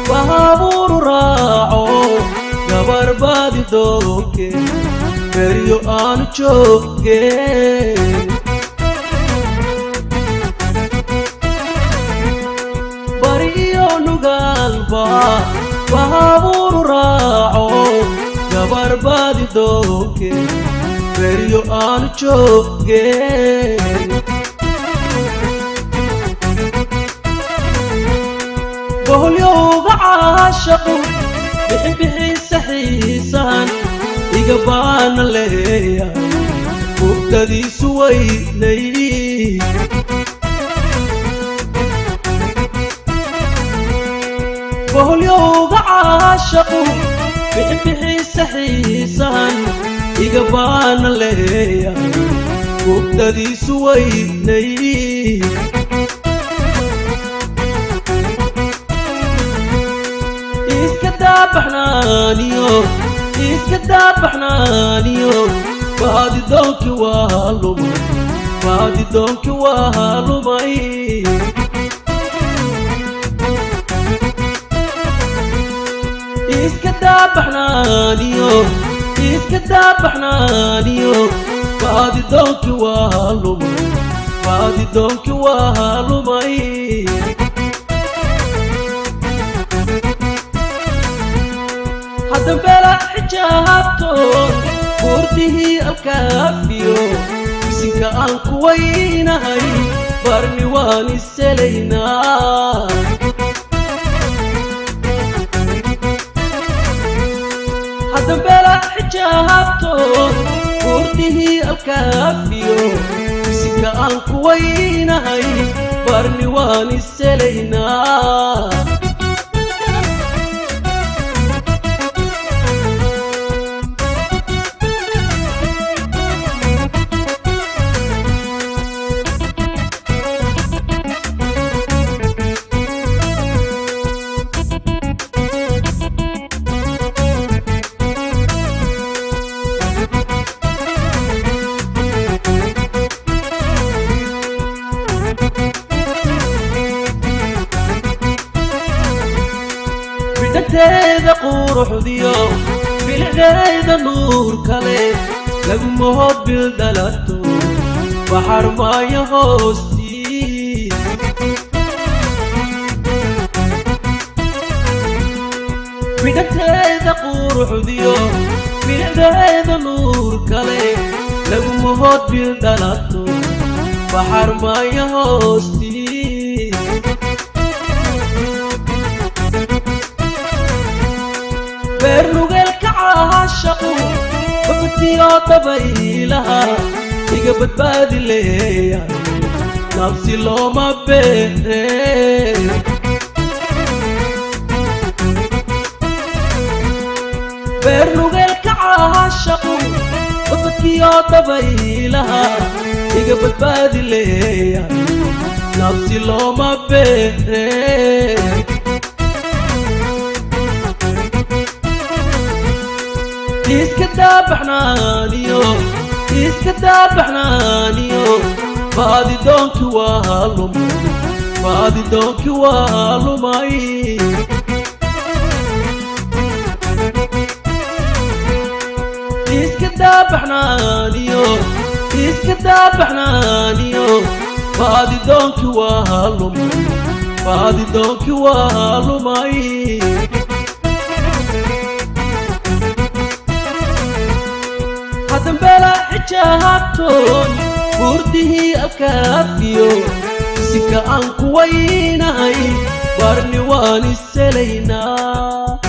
Baabuuru raaco gabar baadi doonke, beryo aanu jooge. Bari iyo nugaalba baabuuru raaco gabar baadi doonke, beryo aanu jooge. Boholyowga caashaqu bixinbixiisa xiisahan iga baana leeyahay, mugtadiisu weynay. Boholyowga caashaqu bixinbixiisa xiisahan iga baana leeyahay, mugtadiisu weynay. Iska daabaxnaaniyo, iska daabaxnaaniyo, baadi doonki waa lumay, baadi doonki waa lumay. Iska daabaxnaaniyo, iska daabaxnaaniyo, baadi doonki waa lumay, baadi doonki waa lumay. Haddambela xijaabtoon buurtihii alkaafiyo bisinka aan ku weynahay, barni waan iselaynaa. Haddambela xijaabtoon buurtihii alkaafiyo bisinka aan ku weynahay, barni waan iselaynaa. Bidhanteeda quruxdiyo bilicdeeda nuur kale laguma hod bildhalato baxar maayo hoostii. Bidhanteeda quruxdiyo bilicdeeda nuur kale laguma hod bildhalato baxar maayo hoostii. Beer nugeelka caashaqu babatiyo dabaylaha iga badbaadi leeyahay, nafsi looma beere. Beer nugeelka caashaqu babatiyo dabaylaha iga badbaadi leeyahay, nafsi looma beere. Iska daabaxnaaniyo, iska daabaxnaaniyo, baadi doonki waa lumay, baadi doonki waa lumay. Iska daabaxnaaniyo, iska daabaxnaaniyo, baadi doonki waa lumay, baadi doonki waa lumay. Haddambela xijaabtoon buurtihii alkaafiyo bisinka aan ku weynahay, barni waan iselaynaa.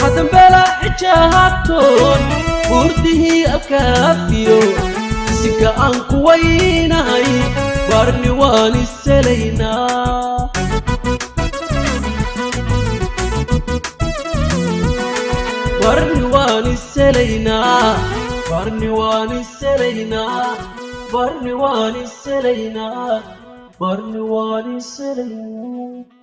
Haddambela xijaabtoon buurtihii alkaafiyo bisinka aan ku weynahay, barni waan iselaynaa. Barni waan iselaynaa, barni waan iselaynaa, barni waan iselaynaa, barni waan iselaynaa.